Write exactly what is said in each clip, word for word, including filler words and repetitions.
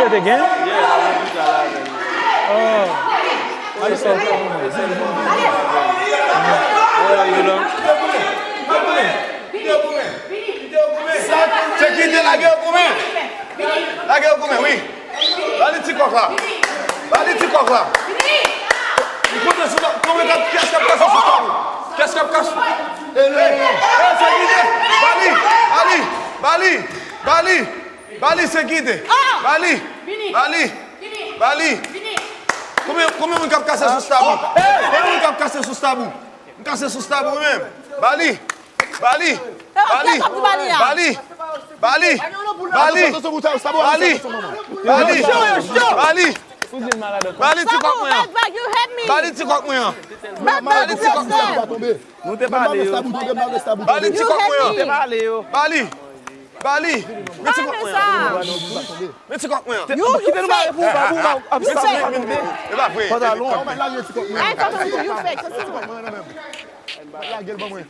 It again? Yeah, I will do that again. Oh. How you say? Sekirite, lage yo goumen. Lage yo goumen, wi. Ba li ti kòk la. Ba li ti kòk la. Li kontre sou la. Konbyen k ap, kiyès k ap kase sou tab ou? Kiyès k ap kase? Hey, hey, sekirite. Ba li. Ba li. Ba li. Ba li. Ba li sekirite. Ba li. Ba li. Ba li. Konbyen, konbyen moun k ap kase sou tab ou? Konbyen moun k ap kase sou tab ou? M kase sou tab ou menm. Ba li. Ba li. Ba li. Ba li. Ba li. Ba li. Ba li. Ba li. Ba li ti kòk mwen an. Ba li ti kòk mwen an. Ba li ti kòk mwen an. Nou te pale yo. Ba li ti kòk mwen an. Nou te pale yo. Ba li. Ba li. Men ti kòk mwen an. Men ti kòk mwen an. Kite nou mare pou ou, pou ou, ap sa. E pa vre. Pantalon. Ay, sa se you fake. Sa se ti kòk mwen an menm. Lage l ban mwen.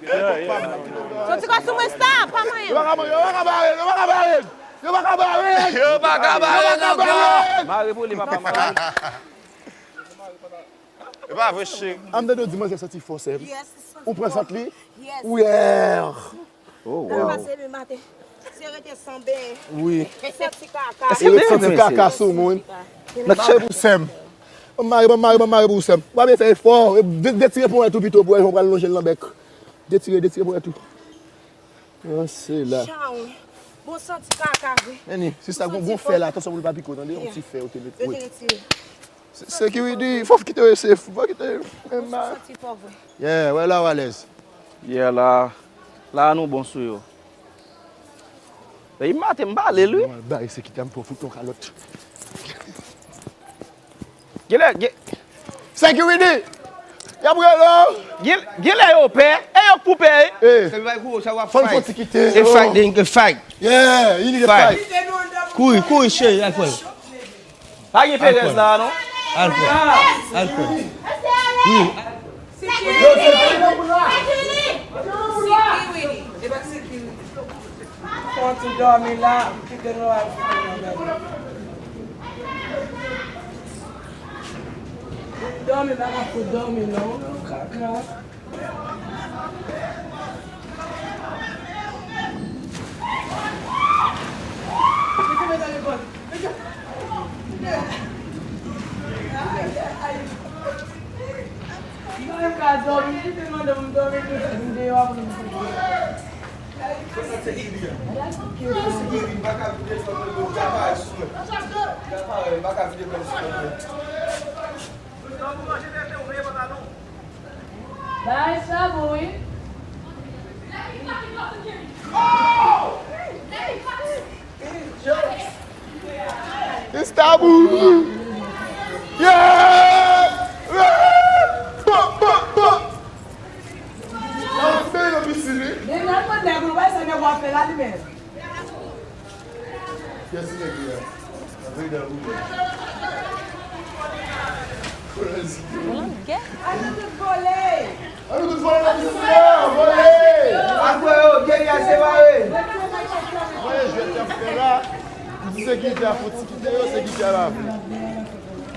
Soti kò sou mwen, stop, pa manyen. Yo pa ka, yo pa ka bare l, yo pa ka bare l. Yo pa ka bare l. Yo pa ka bare l ankò. Mare pou li, papa, mare. E pa vre, cheri. An m tande w di manzè santi fò, sè m. Ou pran sant li? Ou yè. Oh, wow. Pase demen maten. Se rete san benyen. Wi. Santi kaka. Èske e santi kaka sou moun? Nan cheve pou sè m. Ban m mare, ban m mare, ban m mare pou ou, sè m. Ou pa byen fè efò. De-, detire ponyèt ou pito pou wè jan w pral lonje l nan bèk. Detire, detire ponyèt ou. An, se la. Bon, santi kaka vre. Meni, sista, gon, gon fè la, atansyon pou l pa pike w, tande? Yon ti fè, ou te mete. Yo te retire. Se, sekirite, fò w kite yo, se, fò w kite yo. Santi fò vre. Yeah, wè la w alèz. Yeah, la, la nou bon sou yo. Depi maten m pale l, wi. Mwen bay sekirite a, m pran fout yon kalòt. Genlè, gen... Sekirite! Y ap rele w! Gen, genlè yo pè, e yo k pou pè, wi. Sa va gwo, sa w ap fight. Fò n foti kite yo. E fight, then you can fight. Yeah, you need to fight. Kouri, kouri, cheri, al pran. Pa gen perèz la, non? Al pran. Al pran. Wi. Yo, se ki... Fò ti dòmi la, m kite nou al fè yon bagay. Dòmi, pa ka fout dòmi, non. Kaka. Mwen ka dòmi, li te mande m dòmi, m deyò a pou m fè. Bagay sa bon, wi. It's tabou. Yeah! Pop, pop, pop. Nan yon peyi nan pisin, wi. Men nan mwen nèg ou wè se nèg w ap fè la li menm. Kiyès ki nèg li a? Antre dan woulè. An nou tout vole! An nou tout vole nan pisina! Vole! Al frè yo, geri a separe! Voye jwèt y ap fè la. M di sekirite a fouti kite yo, sekirite a pa vle.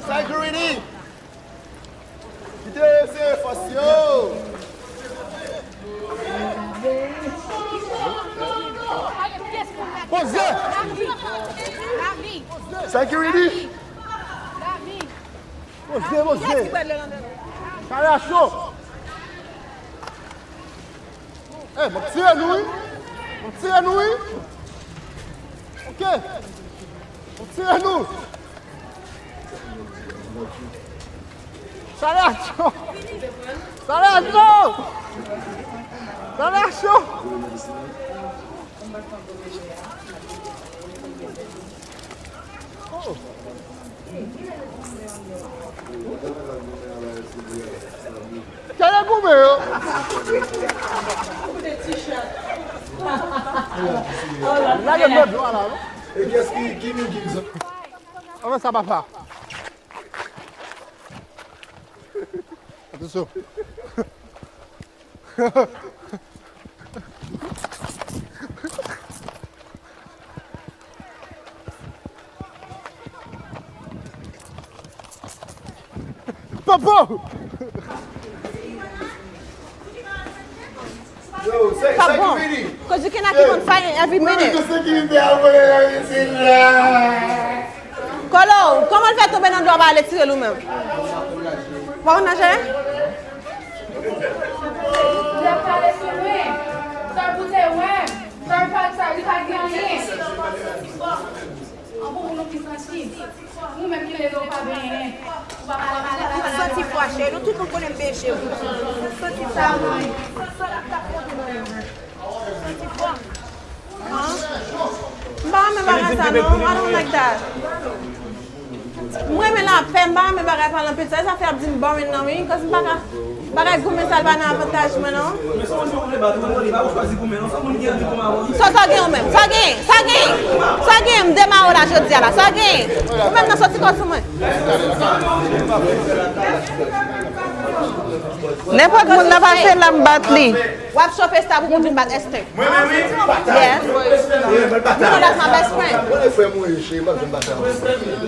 Security! Kite yo eseye fòs yo! Poze! Security! Poze, poze! Kale a cho! Ey, m ap tire nou, wi! M ap tire nou, wi! Ok! M ap tire nou! Sa la cho! Sa la cho! Sa la cho! Oh! Kale goumen yo. Lage mèt dlo a la, non? E kiyès ki, ki moun ki di sa? Anvan sa, papa. Atansyon. Popo! Yo, se, pa bon. Cause you cannot keep on fighting every minute. Mwen, sekirite a voye nan isit la. Kolo, kòman l fè tonbe nan dlo a, pa ale tire l ou menm? Ou pa konn naje? Li ap pale sou mwen. Sa pou te wè. Sa pa, sa, li pa gen anyen. An bon, pou nou ki santi. Nou menm ki leve, ou pa benyen. Ou pa pale mal. Ou santi fwa, cheri. Nou tout nou konnen m benyen cheri. Ou santi sa, mwen. Sa, sa l ap tap monte nan men mwen. Ou santi fwa. An? M pa renmen bagay sa, non. I don't like that. Mwen renmen lapè, m pa renmen bagay pale anpil sa. E sa fè y ap di m boring nan, wi. Cause m pa ka, bagay goumen sa, l pa nan avantaj mwen, non. Sa, sa gen ou menm? Sa gen? Sa gen? Sa gen? M demare w la jodi a la. Sa gen? Ou menm nan soti kò sou mwen. Nenpòt moun nan pase la, m bat li. W ap chofe sa pou moun vin bat Esther. Mwen menm wi, pata. Yes. Mwen menm pata. You know that's my best friend. Mwen frè mwen ye, cheri, m p ap janm pata.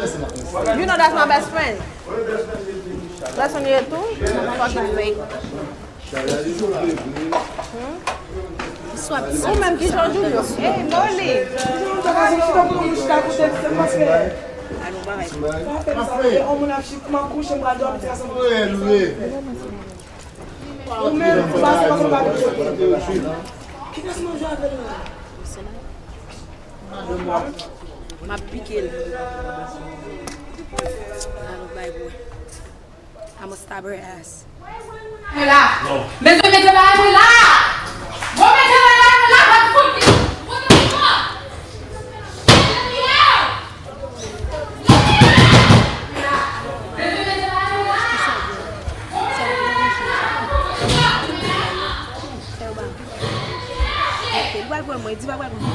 Lèse m ap lèse. You know that's my best friend. Lèse m ye tou. Fucking fake. Hmm? Ou menm ki jan Julio? Hey, Molly. Sa fè m sanble yon moun ap chita, m ap kouche, m pral dòmi, ti gason. Ou menm, ou pase kòm yon babitye. Ki klas manje avè l la? M ap pike l. Alo, bay bwè. I'ma stab her ass. Mwen la. Mezanmi, mete bagay mwen la. Bon, mete bagay mwen la, va fout. Li pral pran mwen, di pa pral pran mwen.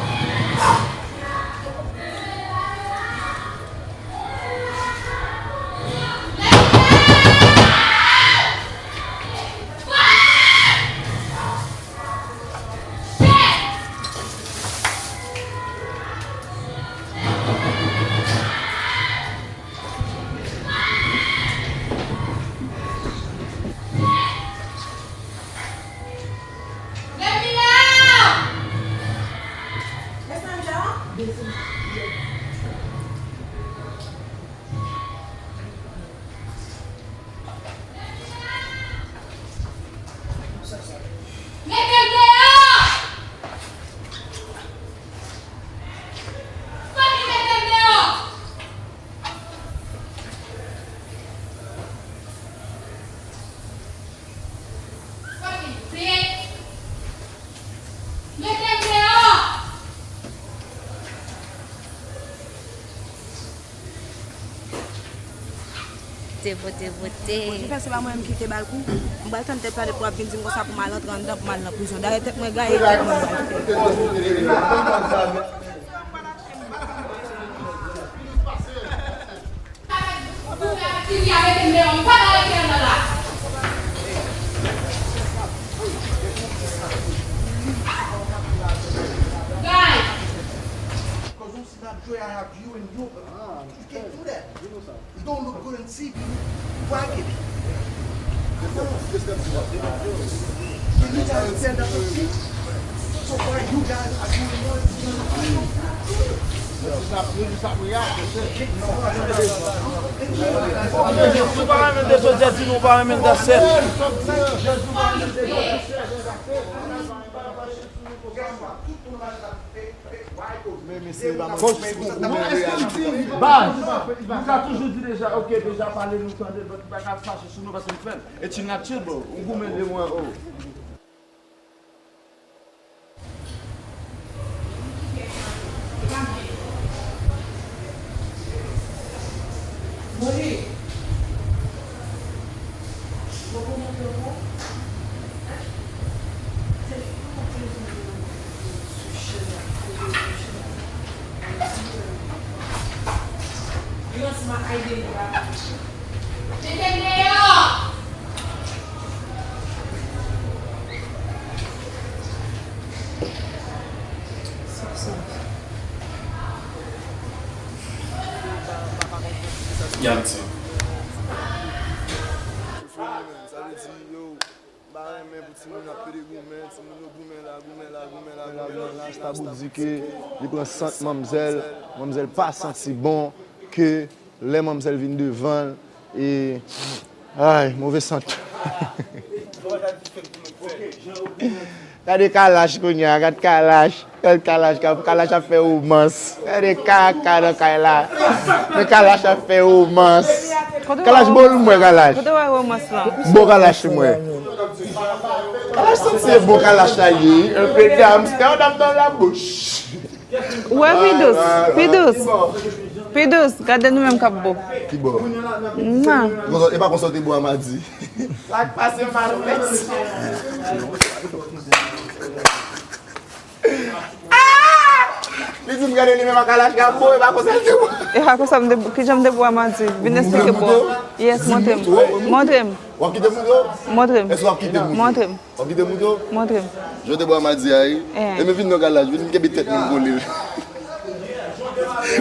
Mete l deyò! Fòk li mete l deyò! Fòk li peye! Mete l deyò! Te vote, vote. Bon, se pa mwen menm ki te ba l kou. M pral tann tèt sa depi w ap vin di m konsa pou m al antre anndan, pou m al nan prizon. Dayè tèt mwen gaye, tèt mwen gaye. Guys. Cause you see that joy I have you and you. You can't do that. You don't look good on T V. Why can't you? Can you tell, tell that to me? So why you guys are doing what? Jezi pa renmen de sòt, Jezi nou pa renmen de sèt. Guess what? Tout moun mache la. Bon, èske m di baz, nou ka toujou di deja, ok, deja pale, nou tande, but nou pa ka fache sou nou paske nou fè l. E ti natil, bro, ou goumen de mwen, oh. Moni. Y ap di. Yo, m pa renmen pou timoun ap pede goumen, timoun yo goumen la, goumen la, goumen la, goumen la. Lasta Bouk di ke li pran sant manmzèl, manmzèl pa santi bon, ke lè manmzèl vin devan l, e, ay, move sant. Gade Kalash kounye a, gad Kalash. Gad Kalash, Kalash ap fè womans. Gade kaka nan kay la. Men Kalash ap fè womans. Kalash, bon, nou mwen Kalash. Kote w wè womans lan? Bon Kalash mwen. Kalash santi se bon Kalash la ye. Un peu d'hamster dans la bouche. Ou wè pi dous, pi dous. Pi dous, gade nou menm k ap bo. Ki bo? Mwa. E pa konsa w te bo a madi. Sa k pase Marlès? Li di m gade li menm ak Kalash k ap bo, e pa konsa l te bo. E pa konsa m te bo, kijan m te bo a madi? Vin eksplike pou w. Yes, montre m. Montre m. W ap kite montre w? Montre m. Èske w ap kite montre w? Montre m. W ap kite montre w? Montre m. Jan w te bo a madi a, wi. Eh. E men vin nan Kalash, vin kenbe tèt mwen kole.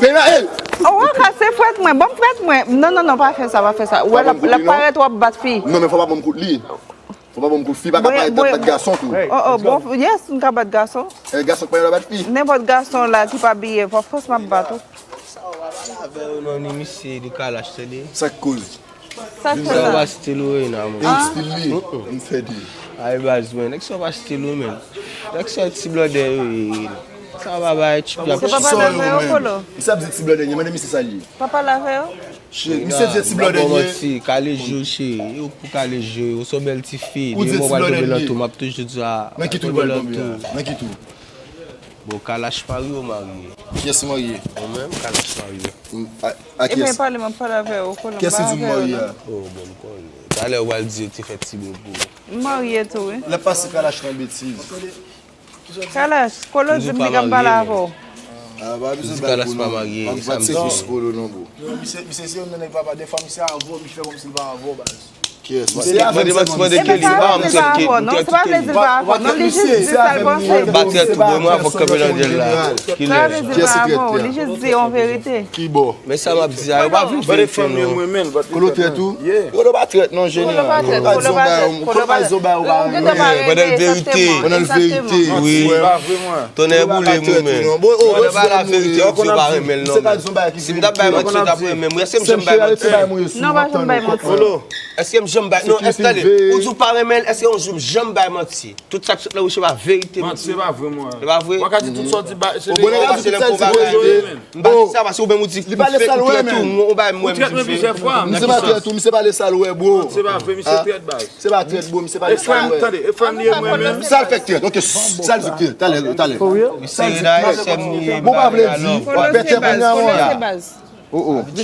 Men la, eh! Oh, w kase frèt mwen, ban m frèt mwen. Non, non, non, pa fè sa, pa fè sa. Ou wè, l ap parèt w ap bat fi. Non, men fò w pa ban m kout li. Fò w pa ban m kout fi, pa ka parèt w ap bat gason tou. Oh, oh, bon, yes, m ka bat gason. Eh, gason k pa gen dwa bat fi. Nenpòt gason la ki pa abiye, of course m ap bat ou. Sa w pa pale avè yo non, ni misye, ni Kalash, tande. Sa k koz? Sa k fè sa? Nèg sa yo pa stil ou, Reina, mwen. Yon stil li, m fè de. Ay, baz, mwen, nèg sa yo pa stil ou, men. Nèg sa yo ti blòdè yo ye, Reina. Sa pa bay, ti pya. Se papa lave yo, Kolo. Misye ap di ti blòdè, mande misye sa li ye. Papa lave yo. Shit, misye di ti blòdè li ye. Kale je w, cheri. Yo pou kale je w. Ou se yon bèl ti fi. Ou di ti blòdè li ye. Nan ki tou l pral tonbe a? Nan ki tou? Bon, Kalash marye ou marye? Kiyès ki marye? Mwen menm, Kalash marye. A, a kiyès? Epa pale, m ap pale avè ou, Kolo. Kiyès ki di w marye a? Oh, bon, m konnen. Talè ou al di yo te fè ti bobo. M marye tou, wi. Lè pase Kalash nan betiz. Kalash, Kolo di m piga m pale avè w. Ah, pa bezwen bay Kolo. Kalash pa marye, e sa m di. Kolo non, bro. Yo, misye, misye se yon nèg papa, defwa misye avè w, misye fè kòmsi l pa avè w, baz. Kiyès? Mande, mande, mande, mande Kelly, pa m trèt Kelly, m trèt Kelly. Non, se pa vle di l pa avè w. Non, li jis di sa l panse. M pa trèt ou, mwen avè w kanpe nan dyèl la. Kilè? Sa vle di l pa avè w, li jis di yon verite. Ki bò? Men sa m ap di a, yo pa vle verite non. Kolo trèt ou? Kolo pa trèt non, jeneral. Kolo pa trèt, Kolo pa trèt, Kolo pa trèt. Ou gentan pa renmen, egzakteman. Pandan l verite. Pandan l verite. Wi. Tonnè boule m, wi, men. Pandan pa la verite, yo di yo pa renmen l non, men. Si m t ap bay manti, yo t ap renmen m. Èske m janm bay manti? Non, pa janm bay manti. Èske m janm bay, non, èske, tande, ou di w pa renmen l, èske yon jou m janm bay manti? Tout sa k sot nan bouch ou pa verite, manti. Se pa vre, mwen. Se pa vre? Ou ka di tout sa w di, se bon, nèg la di tout sa l di, vre. M pa di sa, paske ou menm ou di, li pale sa l wè, men. Ou bay mwen, m di l fè. Misye pa trèt ou, misye pale sa l wè, bro. Se pa vre, misye trèt, baz. Se pa trèt, bro, misye pale sa l wè. E frè m, tande, e frè m li ye mwen menm. Sa l fè k trèt, ok, sa l di k trèt, talè, talè. Misye reda, sè m li ye. Bon, pa vle di, w ap pètè kounye a, mwen. Oh, oh. At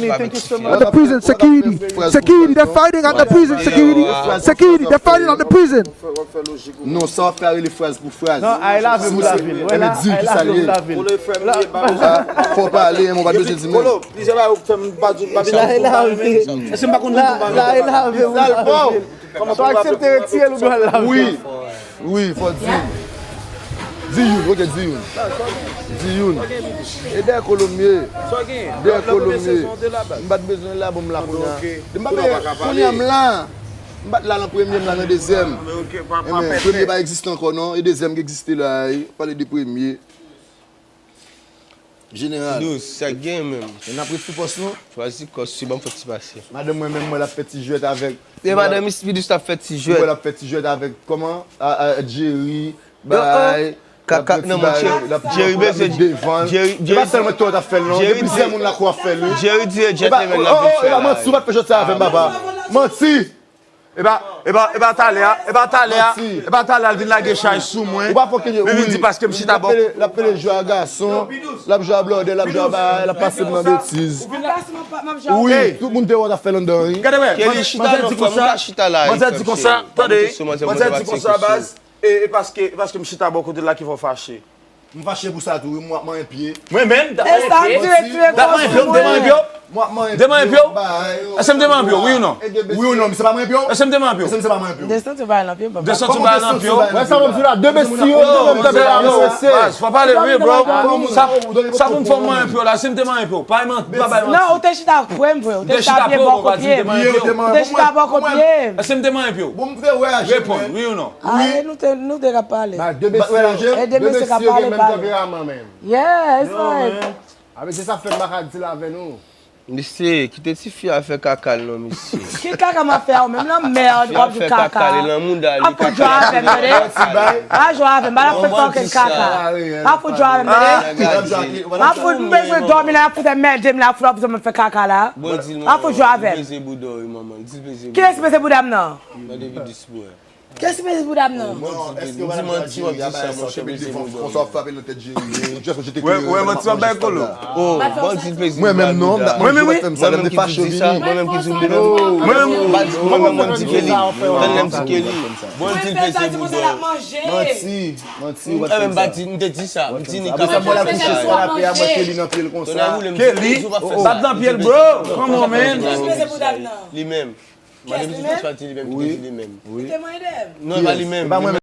the prison, security. Security, they're fighting at the prison, security. Security, they're fighting at the prison. Non, sa w ap fè a rele fraz pou fraz. Non, ay lave pou lave l. Ebyen, di ki sa l ye. Fò pale, men w pa t bezwen di men. Kolo, plizyè bagay ou fè m pa di w pa vin. Èske m pa konn di w pa vin? Ay lave pou lave l. Kòman pou lave? Swa aksepte retire l oubyen w al lave. Wi. Wi, fò di. Di youn, ok, di youn. Di youn. E dèyè Kolo m ye. Dèyè Kolo m ye. M pa t bezwen la, bon, m la kounye a. M pa bezwen, kounye a m la. M pa t la nan premye, m la nan dezyèm. Ebyen, premye pa egziste ankò non, e dezyèm ki egziste la, e, pale de premye. Jeneral. Dous, sa k gen menm. E n ap ret sou pòs nou? Chwazi kòs, si ban m fè ti pase. Madanm mwen menm, mwen l ap fè ti jwèt avèk. E madanm Miss Pidous t ap fè ti jwèt. Mwen l ap fè ti jwèt avèk, kòman? A, a, Jerry, bay, kaka, non, mon chè. Jerry bezwen, Jerry, Jerry. E pa sèlman tò w t ap fè l non. Gen plizyè moun lakou ap fè l, wi. Jerry di e gentleman l ap vin fè la. Manti, ou pa t fè jwèt sa avè m, papa. Manti! E pa, e pa, e pa talè a, e pa talè a, e pa talè a l vin lage chay sou mwen. Men vin di paske m chita bò. L ap pede jwe a gason, l ap jwe a blòdè, l ap jwe a bagay, l ap pase m nan betiz. Wi, tout moun te wè w t ap fè l anndan, wi. Gade wè, manzè di konsa, manzè di konsa, tande, manzè di konsa, baz, e, e paske, e paske m chita bò kote l la ki fè w fache. M fache pou sa tou, wi, m w ap manyen pye. Mwen menm, m t ap manyen pye. M t ap manyen pye, m te manyen pye. M w ap manyen pye. M te manyen pye. Èske m te manyen pye, wi ou non? Wi ou non, misye pa manyen pye. Èske m te manyen pye? Èske misye pa manyen pye? Desann sou bagay lan pye, baba. Desann sou bagay lan pye. Wè sa m ap di la, de besti yo, de menm tanperaman, mesye. Baz, fò pale, wi, bro. Sa, sa pou m fè m manyen pye la, si m te manyen pye, pa bay manti. Non, ou te chita pre m, vre. Ou te chita byen bò ko pye m. Ou te chita bò ko pye m. Èske m te manyen pye? Bon, m te wè a je. Reponn, wi ou non? Wi. Nou te, nou te ka pale. Ba, de besti yo, de besti yo gen menm tanperaman menm. Yeah, it's fine. A, mesye, sa fè m pa ka deal avè nou. Mesye, kite tifi a fè kaka l non, mesye. Ki kaka m ap fè a ou menm lan, mèd, w ap di kaka. Ap fout jwe avè m, tande. Pa jwe avè m, pa la fè fucking kaka. Pa fout jwe avè m, tande. Pa fout, m bezwen dòmi la, y ap fout anmède m la, fout ap bezwen fè kaka la. Pa fout jwe avè m. Kilès peze bouda m nan? Kiyès ki peze bouda m nan? Di manti, w ap di sa, monchè, peze bouda. Wè, wè, manti w ap bay kolo. Oh, bandi peze bouda. Mwen menm non, mwen menm wi. Mwen menm ki di sa, mwen menm ki di bouda. Mwen menm, mwen menm di ke li. Tande m di ke li. Bandi peze bouda. Manti, manti, w ap fè sa. M te di sa, m di ni ka. Sa mwen la kouche sou kanapè a, mwen ke li nan pye l konsa. Ke li? Bat nan pye l, bro. Come on, man. Li menm. Madan Pitit Frans pa di li menm ki te di li menm. Wi. Non, e pa li menm. E pa mwen